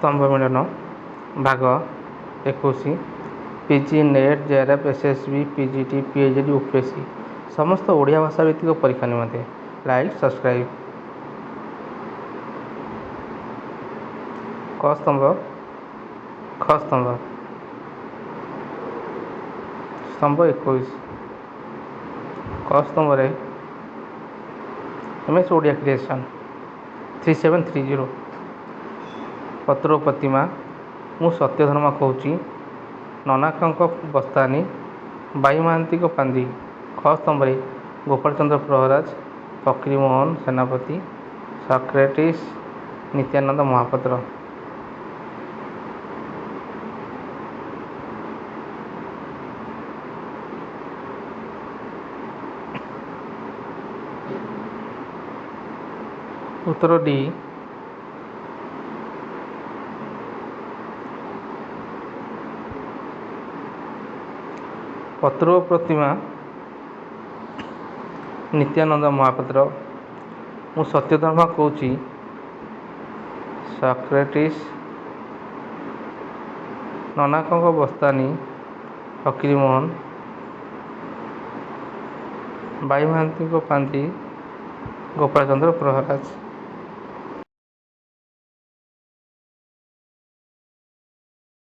ସ୍ତମ୍ଭ ମିଳନ, ଭାଗ 21। PG, NET, JRF, SSB, PGT, PhD, UPSC, ସମସ୍ତ ଓଡ଼ିଆ ଭାଷା ଭିତ୍ତିକ ପରୀକ୍ଷା ନିମନ୍ତେ ଲାଇକ୍, ସବସ୍କ୍ରାଇବ୍। କ ସ୍ତମ୍ଭ, ଖ ସ୍ତମ୍ଭ। ସ୍ତମ୍ଭ 21। କ ସ୍ତମ୍ଭରେ M S Odia creation 3730। ପତ୍ର ପ୍ରତିମା, ମୁଁ ସତ୍ୟଧର୍ମା କହୁଛି, ନନାକଙ୍କ ବସ୍ତାନି, ବାଇ ମହାନ୍ତିଙ୍କ ପାଞ୍ଜି। ଖ ସ୍ତମ୍ଭରେ ଗୋପାଳ ଚନ୍ଦ୍ର ପ୍ରହରାଜ, ଫକୀରମୋହନ ସେନାପତି, ସକ୍ରେଟିସ୍, ନିତ୍ୟାନନ୍ଦ ମହାପାତ୍ର। ଉତ୍ତର ଡି, ପତ୍ର ଓ ପ୍ରତିମା ନିତ୍ୟାନନ୍ଦ ମହାପାତ୍ର, ମୁଁ ସତ୍ୟଧର୍ମା କହୁଛି ସକ୍ରେଟିସ୍, ନନାକଙ୍କ ବସ୍ତାନି ଫକୀରମୋହନ, ବାଇ ମହାନ୍ତିଙ୍କ ପାଞ୍ଜି ଗୋପାଳଚନ୍ଦ୍ର ପ୍ରହରାଜ।